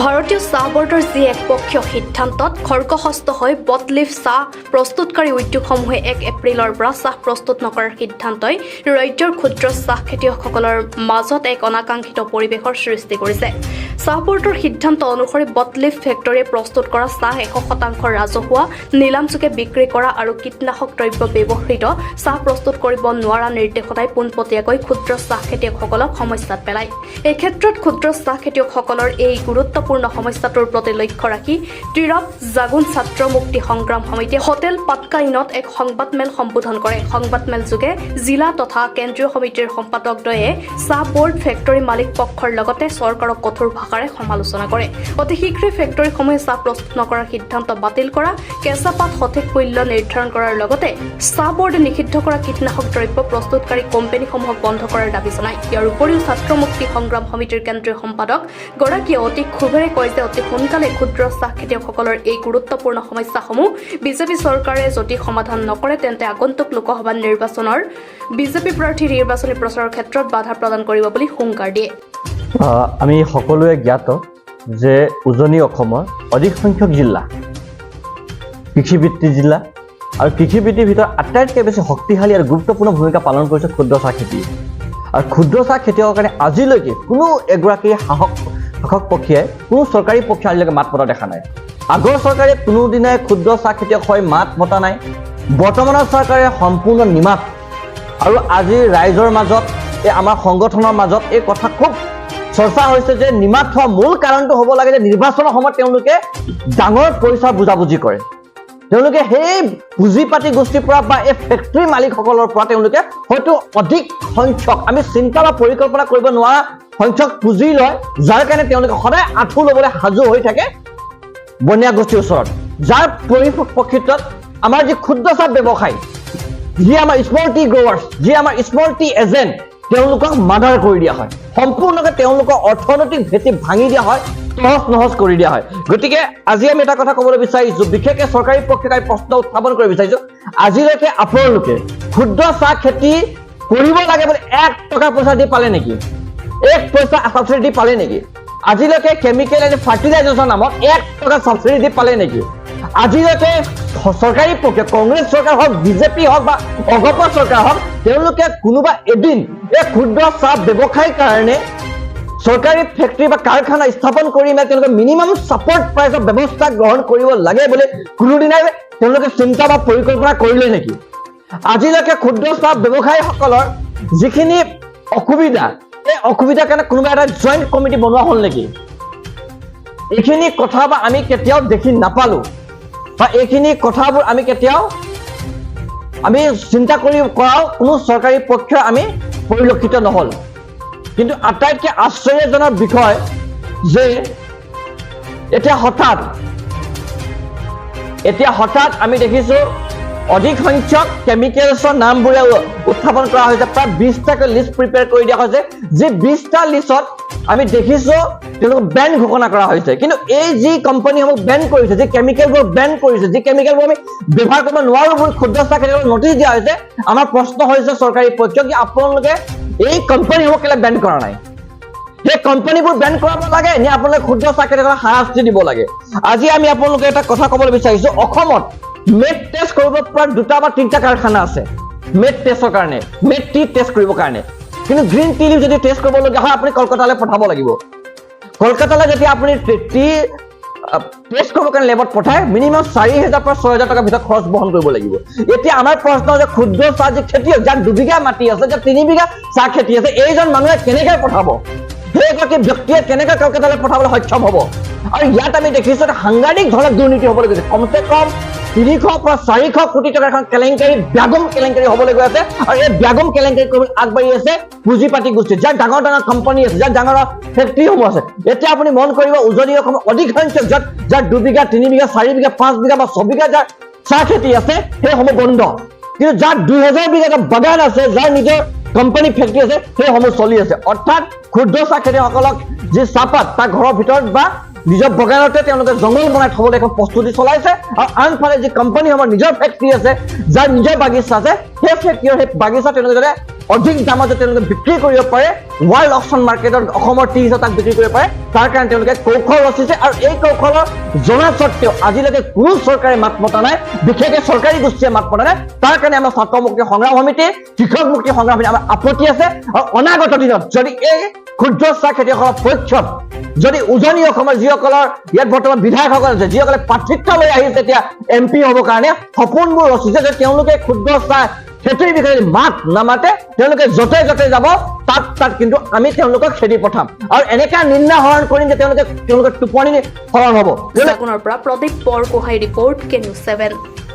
ভাৰতীয় চাহ বৰ্ডৰ যি একপক্ষীয় সিদ্ধান্তত খৰ্গহস্ত হৈ বটলিফ চাহ প্ৰস্তুতকাৰী উদ্যোগসমূহে 1 এপ্ৰিলৰ পৰা চাহ প্ৰস্তুত নকৰাৰ সিদ্ধান্তই ৰাজ্যৰ ক্ষুদ্ৰ চাহ খেতিয়কসকলৰ মাজত এক অনাকাংক্ষিত পৰিৱেশৰ সৃষ্টি কৰিছে। চাহ বৰ্ডৰ সিদ্ধান্ত অনুসৰি বটলিফ ফেক্টৰীয়ে প্ৰস্তুত কৰা চাহ 100% ৰাজহুৱা নিলামযোগে বিক্ৰী কৰা আৰু কীটনাশক দ্ৰব্য ব্যৱহৃত চাহ প্ৰস্তুত কৰিব নোৱাৰা নিৰ্দেশনাই পোনপটীয়াকৈ ক্ষুদ্ৰ চাহ খেতিয়কসকলক সমস্যাত পেলায়। এই ক্ষেত্ৰত ক্ষুদ্ৰ চাহ খেতিয়কসকলৰ এই গুৰুত্বপূৰ্ণ সমস্যাটোৰ প্ৰতি লক্ষ্য ৰাখি টিৰাপ জাগুন ছাত্ৰ মুক্তি সংগ্ৰাম সমিতিয়ে হোটেল পাটকাইনত এক সংবাদমেল সম্বোধন কৰে। সংবাদমেল যোগে জিলা তথা কেন্দ্ৰীয় সমিতিৰ সম্পাদকদ্বয়ে চাহ বৰ্ড, ফেক্টৰী মালিক পক্ষৰ লগতে চৰকাৰক কঠোৰ ভাষাৰে সমালোচনা কৰে। অতি শীঘ্ৰে ফেক্টৰীসমূহে চাহ প্ৰস্তুত নকৰাৰ সিদ্ধান্ত বাতিল কৰা, কেঁচা পাত সঠিক মূল্য নিৰ্ধাৰণ কৰাৰ লগতে চাহ বৰ্ডে নিষিদ্ধ কৰা কীটনাশক দ্ৰব্য প্ৰস্তুতকাৰী কোম্পানীসমূহক বন্ধ কৰাৰ দাবী জনায়। ইয়াৰ উপৰিও ছাত্ৰ মুক্তি সংগ্ৰাম সমিতিৰ কেন্দ্ৰীয় সম্পাদক গৰাকীয়ে অতি ক্ষোভেৰে কয় যে অতি সোনকালে ক্ষুদ্ৰ চাহ খেতিয়কসকলৰ এই গুৰুত্বপূৰ্ণ সমস্যাসমূহ বিজেপি চৰকাৰে যদি সমাধান নকৰে, তেন্তে আগন্তুক লোকসভা নিৰ্বাচনৰ বিজেপি প্ৰাৰ্থীৰ নিৰ্বাচনী প্ৰচাৰৰ ক্ষেত্ৰত বাধা প্ৰদান কৰিব বুলি হুংকাৰ দিয়ে। আমি সকলোৱে জ্ঞাত যে উজনি অসমৰ অধিক সংখ্যক জিলা কৃষিভিত্তিক জিলা আৰু কৃষিবৃত্তিৰ ভিতৰত আটাইতকৈ বেছি শক্তিশালী আৰু গুৰুত্বপূৰ্ণ ভূমিকা পালন কৰিছে ক্ষুদ্ৰ চাহ খেতি। আৰু ক্ষুদ্ৰ চাহ খেতিয়কৰ কাৰণে আজিলৈকে কোনো এগৰাকী শাসক পক্ষীয়ে, কোনো চৰকাৰী পক্ষই আজিলৈকে মাত মতা দেখা নাই। আগৰ চৰকাৰে কোনোদিনাই ক্ষুদ্ৰ চাহ খেতিয়ক হৈ মাত মতা নাই। বৰ্তমানৰ চৰকাৰে সম্পূৰ্ণ নিমাত। আৰু আজি ৰাইজৰ মাজত, এই আমাৰ সংগঠনৰ মাজত এই কথা খুব চৰ্চা হৈছে যে নিমাত হোৱা মূল কাৰণটো হ'ব লাগে যে নিৰ্বাচনৰ সময়ত তেওঁলোকে ডাঙৰ পইচা বুজাবুজি কৰে। তেওঁলোকে সেই পুঁজিপাতি গোষ্ঠীৰ পৰা বা এই ফেক্টৰী মালিকসকলৰ পৰা তেওঁলোকে হয়তো অধিক সংখ্যক, আমি চিন্তা বা পৰিকল্পনা কৰিব নোৱাৰা সংখ্যক পুঁজি লয়, যাৰ কাৰণে তেওঁলোকে সদায় আঁঠু ল'বলৈ সাজু হৈ থাকে বনিয়া গোষ্ঠীৰ ওচৰত। যাৰ পৰিপ্ৰেক্ষিতত আমাৰ যি ক্ষুদ্ৰ চাহ ব্যৱসায়ী, যি আমাৰ স্মল টি গ্ৰ'ৱাৰ্ছ, যি আমাৰ স্মল টি এজেণ্ট, তেওঁলোকক মাৰ্ডাৰ কৰি দিয়া হয়। সম্পূৰ্ণকৈ তেওঁলোকৰ অৰ্থনৈতিক ভেটি ভাঙি দিয়া হয়, তহচ নহচ কৰি দিয়া হয়। গতিকে আজি আমি এটা কথা ক'বলৈ বিচাৰিছো, বিশেষকৈ চৰকাৰী পক্ষক আমি প্ৰশ্ন উত্থাপন কৰিব বিচাৰিছো, আজিলৈকে আপোনালোকে ক্ষুদ্ৰ চাহ খেতি কৰিব লাগে বুলি 1 টকা পইচা দি পালে নেকি? এক পইচা ছাবচিডি দি পালে নেকি? আজিলৈকে কেমিকেল এণ্ড ফাৰ্টিলাইজাৰ্ছৰ নামত 1 টকা ছাবচিডি দি পালে নেকি? আজিলৈকে চৰকাৰী পক্ষে, কংগ্ৰেছ চৰকাৰ হওক, বিজেপি হওক বা অগপ চৰকাৰ হওক, তেওঁলোকে কোনোবা এদিন এই ক্ষুদ্ৰ চাহ ব্যৱসায়ৰ কাৰণে চৰকাৰী ফেক্টৰী বা কাৰখানা স্থাপন কৰি মানে তেওঁলোকে মিনিমাম ছাপৰ্ট প্ৰাইচৰ ব্যৱস্থা গ্ৰহণ কৰিব লাগে বুলি কোনোদিনাই তেওঁলোকে চিন্তা বা পৰিকল্পনা কৰিলে নেকি? আজিলৈকে ক্ষুদ্ৰ চাহ ব্যৱসায়ীসকলৰ যিখিনি অসুবিধা, এই অসুবিধাৰ কাৰণে কোনোবা এটা জইণ্ট কমিটি বনোৱা হ'ল নেকি? এইখিনি কথা বা আমি কেতিয়াও দেখি নাপালো বা এইখিনি কথাবোৰ আমি কেতিয়াও আমি চিন্তা কৰি কৰাও কোনো চৰকাৰী পক্ষ আমি পৰিলক্ষিত নহ'ল। কিন্তু আটাইতকৈ আশ্চৰ্যজনক বিষয় যে এতিয়া হঠাৎ আমি দেখিছো অধিক সংখ্যক কেমিকেলছৰ নামবোৰে উত্থাপন কৰা হৈছে। প্ৰায় 20টাকৈ লিষ্ট প্ৰিপেয়াৰ কৰি দিয়া হৈছে, যি 20টা লিষ্টত আমি দেখিছো তেওঁলোকক বেন ঘোষণা কৰা হৈছে। কিন্তু এই যি কোম্পানীসমূহ বেন কৰিছে, যি কেমিকেলবোৰ বেন কৰিছে, যি কেমিকেলবোৰ আমি ব্যৱহাৰ কৰিব নোৱাৰো বুলি ক্ষুদ্ৰ চাহ খেতিয়কক নটিচ দিয়া হৈছে, আমাৰ প্ৰশ্ন হৈছে চৰকাৰী পক্ষক যে আপোনালোকে এই কোম্পানীসমূহ কেলে বেন কৰা নাই? সেই কোম্পানীবোৰ বেন কৰাব লাগে নে আপোনালোকে ক্ষুদ্ৰ চাহ খেতিয়কক হাৰাশাস্তি দিব লাগে? আজি আমি আপোনালোকে এটা কথা ক'বলৈ বিচাৰিছো, অসমত মেট টেষ্ট কৰিব পৰা দুটা বা তিনিটা কাৰখানা আছে মেট টেষ্টৰ কাৰণে, মেট টি টেষ্ট কৰিবৰ কাৰণে। কিন্তু গ্ৰীণ টি যদি টেষ্ট কৰিবলগীয়া হয়, আপুনি কলকাতালৈ পঠাব লাগিব। কলকাতালৈ যেতিয়া আপুনি টি টেষ্ট কৰিবৰ কাৰণে লেবত পঠায়, মিনিমাম 4000 পৰা 6000 টকাৰ ভিতৰত খৰচ বহন কৰিব লাগিব। এতিয়া আমাৰ প্ৰশ্ন যে ক্ষুদ্ৰ চাহ যি খেতিয়ক, যাৰ 2 বিঘা মাটি আছে, যাৰ 3 বিঘা চাহ খেতি আছে, এইজন মানুহে কেনেকৈ পঠাব? সেইগৰাকী ব্যক্তিয়ে কেনেকৈ কলকাতালৈ পঠাবলৈ সক্ষম হ'ব? আৰু ইয়াত আমি দেখিছো এটা সাংঘাতিক ধৰণৰ দুৰ্নীতি হ'বলৈ গৈছে। কমচে কম 300 পৰা 400 কোটি টকাৰ এখন কেলেংকাৰী, ব্যাগম কেলেংকাৰী হ'বলৈ গৈ আছে। আৰু এই ব্যাগম কেলেংকাৰী কৰিবলৈ আগবাঢ়ি আছে পুঁজি পাতি গোষ্ঠী, যাৰ ডাঙৰ ডাঙৰ কোম্পানী আছে, যাৰ ডাঙৰ ডাঙৰ ফেক্টৰীসমূহ আছে। এতিয়া আপুনি মন কৰিব, উজনি অসমৰ অধিক সংখ্যক য'ত যাৰ 2 বিঘা, 3 বিঘা, 4 বিঘা, 5 বিঘা বা 6 বিঘা যাৰ চাহ খেতি আছে, সেইসমূহ বন্ধ। কিন্তু যাৰ 2000 বিঘা এটা বাগান আছে, যাৰ নিজৰ কোম্পানী ফেক্টৰী আছে, সেইসমূহ চলি আছে। অৰ্থাৎ ক্ষুদ্ৰ চাহ খেতিয়কসকলক যি চাহপাত তাৰ ঘৰৰ ভিতৰত বা নিজৰ বাগানতে তেওঁলোকে জংঘল বনাই থবলৈ এখন প্ৰস্তুতি চলাইছে। আৰু আনফালে যি কোম্পানীসমূহৰ নিজৰ ফেক্টৰী আছে, যাৰ নিজৰ বাগিচা আছে, সেই ফেক্টৰীৰ সেই বাগিচা তেওঁলোকে যাতে অধিক দামত যাতে তেওঁলোকে বিক্ৰী কৰিব পাৰে, ৱৰ্ল্ড অকশ্যন মাৰ্কেটত অসমৰ টি তাক বিক্ৰী কৰিব পাৰে, তাৰ কাৰণে তেওঁলোকে কৌশল ৰচিছে। আৰু এই কৌশলৰ জনা স্বত্তেও আজিলৈকে কোনো চৰকাৰে মাত মতা নাই, বিশেষকৈ চৰকাৰী গোষ্ঠীয়ে মাত মতা নাই। তাৰ কাৰণে আমাৰ ছাত্ৰ মুক্তি সংগ্ৰাম সমিতি, কৃষক মুক্তি সংগ্ৰাম সমিতি আমাৰ আপত্তি আছে। আৰু অনাগত দিনত যদি এই ক্ষুদ্ৰ চাহ খেতিয়কসকলৰ পক্ষত যদি উজনি অসমৰ যিসকলৰ ইয়াত বৰ্তমান বিধায়কসকল আছে, যিসকলে প্ৰাৰ্থিত্ব লৈ আহিছে এতিয়া এমপি হ'বৰ কাৰণে সপোনবোৰ ৰচিছে, যে তেওঁলোকে ক্ষুদ্ৰ চাহ খেতিৰ বিষয়ে যদি মাত নামাতে, তেওঁলোকে য'তে য'তে যাব তাত তাত কিন্তু আমি তেওঁলোকক খেদি পঠাম আৰু এনেকা নিন্দা হৰণ কৰিম যে তেওঁলোকে তেওঁলোকৰ টোপনি হৰণ হ'ব। জাগুনৰ পৰা প্ৰদীপ বৰগোহাঁই ৰিপৰ্ট, কে নিউজ 7।